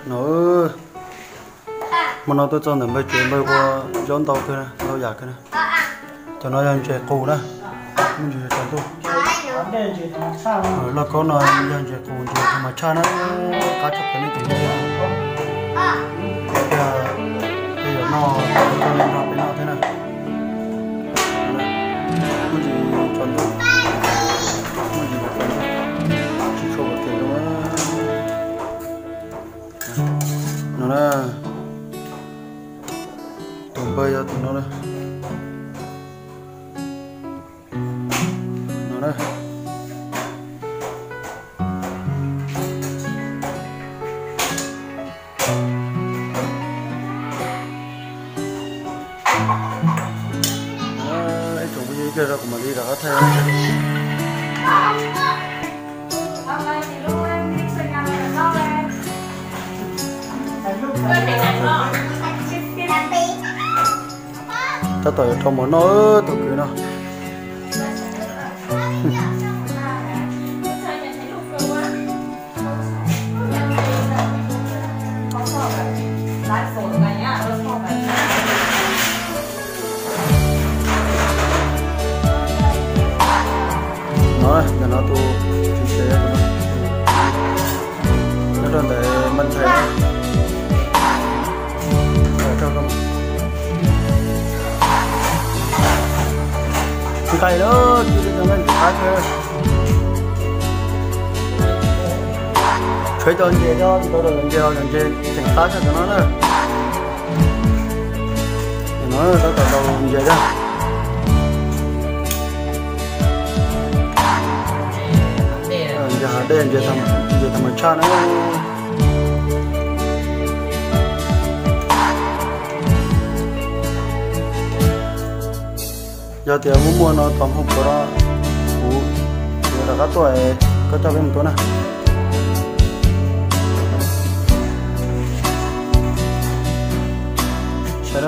No, hmo no tuaj txog ntawm npawg tsev, npawg ua zaub ntau kawg, ntau yam kawg na. Cov no yog ntses qus na, muaj ntsis tsaus ntuj. Lauj kaub no yog ntses qus, ntses thas mas tshaj na, qab tshaj plaws nej cov nyob. Tiag, peb yuav noj, coj nej nrog peb noj thiab na. Muaj ntsis tsaus ntuj, muaj ntsis tsaus ntuj, tsis tshua ua ke zoo. No na, tus npawg yog tus no na. No na. Ib tsoom phooj ywg, ib pliag zog kuv mam li rov qab thaij. Tab tom yuav rau mov noj tus kwv no. No, ntawm no tus tswv tsev no, nyob rau ntawm Npaj Ntxhais. Nqaij lawm, cia li cov nqaij ntxim qab kawg. Tshuav cov ntses, cov ntses, cov ntses tseem qab tshaj cov no na. No tab tom tau ntses thiab. Ntses hav dej, ntses thas mas tshaj na. Yog tias muaj muaj no tos hmo puav no, kuv yuav rov qab tuaj, koj coj peb mus tua na. Saib,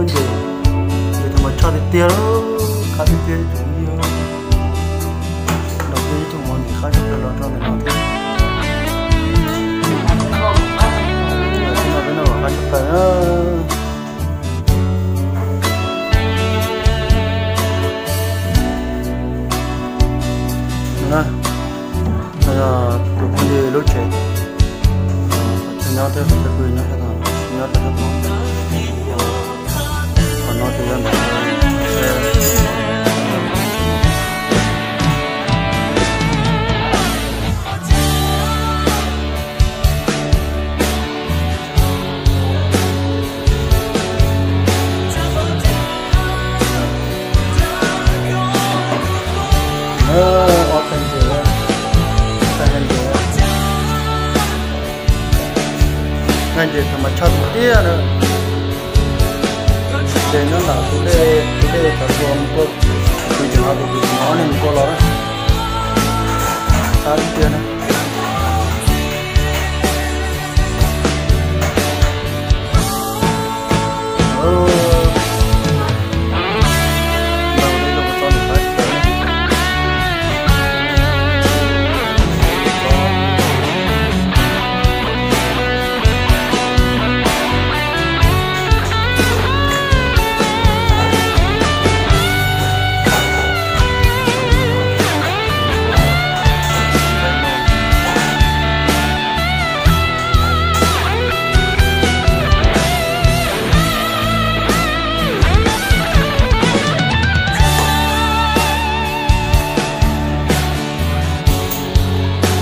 ntses, ntses thas mas tshaj tiag tiag, qab tiag tiag. Nrog peb ib tug mov ntxim qab tshaj plaws los rau ntawm no thiab. Peb noj qab tshaj plaws na. No na, no yog tus phooj ywg lub tsev, qhov chaw nyob thiab qhov chaw pw nyob sab tod, nyob rau sab tod. Qhov no ces yog ntawm ob tag ntses, ob tag ntses, nqaij ntses thas mas tshaj tiag tiag na. Ces nyob nram tus dej, tus dej cov tua mus tua, tus kwv tseem no, tus kwv tseem no ob leeg mus tua los na. Qab tiag na.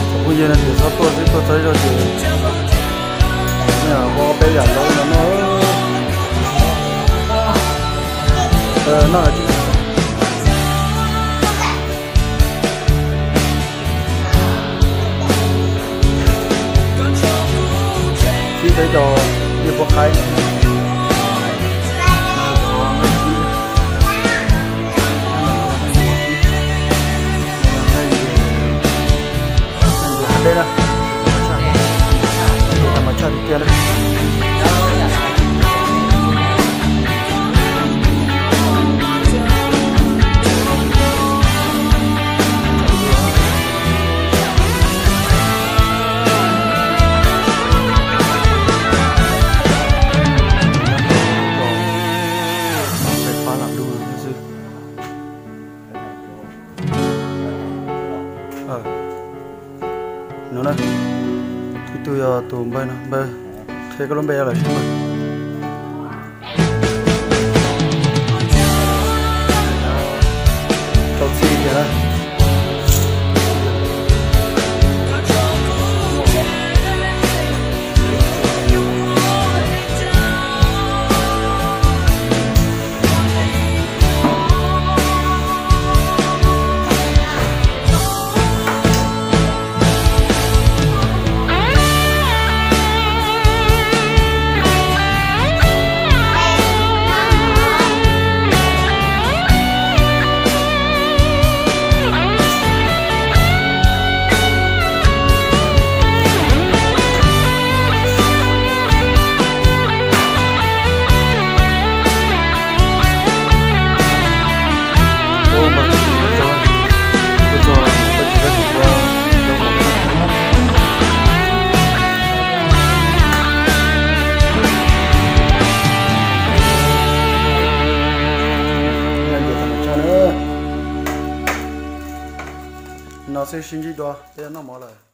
Tsoom phooj ywg no ces txhob tuaj xwb, tuaj txog ib zaug ces nej ua peb yam zaub no noj. Noj tsis sib teb cov niag pua qaib. Ntses hav dej na, ntses thas mas tshaj tiag tiag na. No na, ib tug yog tus npawg no, npawg, qhia koj lub npe lawm sib npawg. Tau txij tiag na. No xwb sib ntsib dua, peb yuav noj mov lawm.